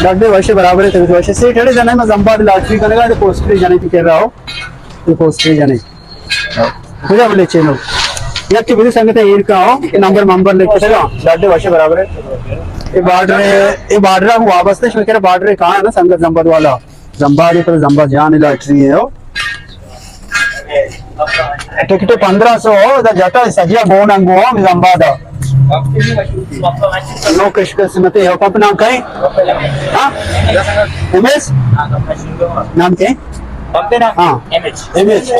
ڈاڈے وشے برابر ہے، تو وشے سیٹ اڑے جنے، میں زمباد لاٹری کنگا، تو پوسٹری جنے تی کر رہا ہو، تو پوسٹری جنے۔ کجا بولے چینو؟ یک کے بدی سنگت ایر کا ہو، کہ نمبر ممبر لکھ کے ڈاڈے وشے برابر ہے۔ یہ بارڈر ہے، یہ بارڈر ہے، وابستہ شو کر بارڈر ہے، کہاں ہے نا سنگت زمباد والا؟ زمباد ہے، پر زمباد جان لاٹری ہے ہو۔ ٹکٹ پندرہ سو ہو، دا جتا سجیا گون انگو ہو، زمباد۔ نو کش قسمت ہے، پمپ نام کہیں؟ ہاں؟ M S? نام کہیں؟ ہاں۔ M H.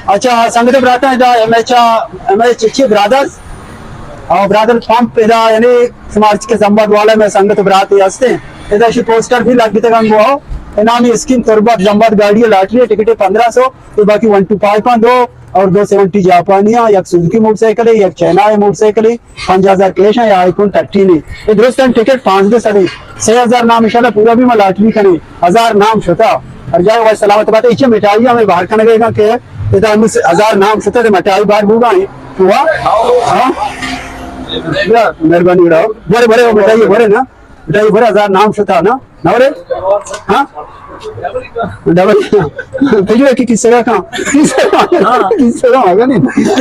اچھا، سنگت براتا ہے، دا ایم ایچ، ایم ایچ چی برادرز؟ اور برادر پمپ ادا، یعنی سمارچ کے زمباد والا میں سنگت برات ہستے۔ ادا شی پوسٹر بھی لگ بیتگان گو ہو۔ انعامی اسکیم تربت زمباد گاڑی لاٹری ٹکٹ پندرہ سو، تو باقی ون ٹو فائیو پان دو اور دو سیونٹی جاپانی ہیں، یک سوزوکی موٹر سائیکل ہے، یک چائنا ہے موٹر سائیکل ہے، پنجاہ ہزار کیش ہیں یا آئی فون تھرٹین ہے۔ یہ درست ہیں ٹکٹ پانچ دے سدے، سے ہزار نام انشاءاللہ پورا بھی میں لاٹری کنے، ہزار نام شتا۔ ہر جائے وہ سلامت بات ہے، اچھے مٹھائی ہمیں باہر کھانے گئے گا کہ ادا ہم ہزار نام شتا تے مٹھائی باہر بوگا ہے۔ تو ہوا؟ ہاں؟ یا، مہربانی اڑاؤ۔ بڑے، بڑے، وہ مٹھائی بڑے نا۔ بیٹا، یہ بڑا ہزار نام شتا نا؟ نہ رے؟ ہاں؟ ڈبل۔ پہلے کی کس طرح کا؟ کس طرح کا؟ کس طرح ہوگا نہیں؟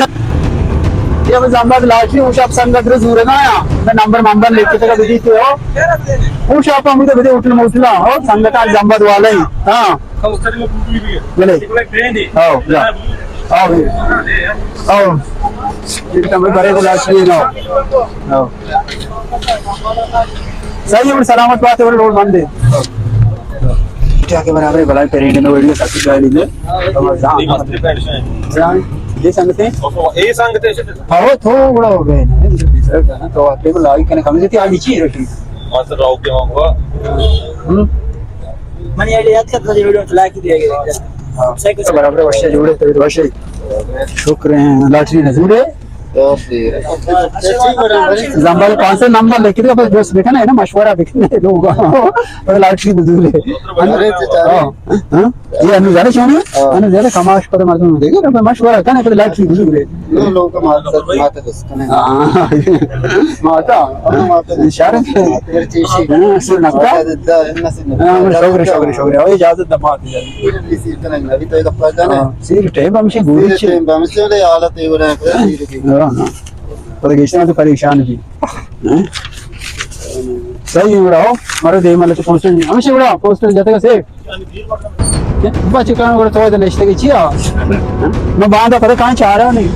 یہ بس ہم بات لاٹری، وہ شاپ سنگت رو زور نہ آیا۔ میں نمبر، نمبر لکھ کے تک دیتی ہو۔ وہ شاپ ہم تو بدے ہوٹل موٹل ہو، سنگت آج زمبد والا ہی۔ ہاں۔ بولے۔ آؤ، جا۔ آؤ، بھائی۔ آؤ۔ یہ تو ہمیں بڑے کو لاٹری نہ ہو۔ ہاں۔ صحیح ہے، سلامت بات ہے، روڈ بند ہے۔ کیا کے برابر ہے، بلائے پیرنٹ میں ویڈیو سب کچھ ڈال دیں۔ تو بس ہاں۔ یہ سنگتے ہیں؟ یہ سنگتے ہیں؟ ہاں، وہ تھوڑا ہو گئے نا، تو آپ کو لائک کرنے کم سے کم آگے چیز رکھی۔ ماسٹر راؤ کے وہاں ہوا۔ ہم۔ من یہ یاد کرتا تھا، ویڈیو چلا کے دیا گیا۔ ہاں۔ صحیح کچھ برابر ہے، وشے جوڑے، تو وشے۔ شکر ہے، لاٹری نہ جوڑے۔ زمبل پانچ سو نمبر لکھ دے، بس دوست بکن ہے نا، مشورہ بکن ہے لوگ۔ پر لاٹری بزور ہے۔ ارے تو چاہے۔ ہاں، ہاں۔ یہ انو زیادہ چون ہے؟ ہاں۔ انو زیادہ کماش پر مردم دیکھے نا، مشورہ کنے پر لاٹری بزور ہے۔ یہ لوگ کا مات، مات بس کنے۔ ہاں۔ ماتا، ہم ماتا۔ شارک۔ ماتا چیشی۔ ہاں، سر نکتا۔ ماتا دا، ہم نسل نکتا۔ ہاں، شکر، شکر، شکر۔ اوہ اجازت دا مات۔ ابھی تو ایک اپنا جانا ہے۔ ہاں، سیر ٹائم ہمیشہ گولی سیر چھ۔ ٹائم ہمیشہ لے حالت ہے، وہ رہے، سیر کی۔ ہاں، ہاں۔ پتہ گیشتر تو پریشان بھی۔ ہاں؟ صحیح ہے، بڑا ہو۔ مارو دے ملے تو پوسٹل نہیں۔ ہمیشہ بڑا پوسٹل جاتے کا سیف۔ بچے کان بڑا تو نشتے کے چیا؟ میں باندھا پتہ کہاں چاہ رہا نہیں۔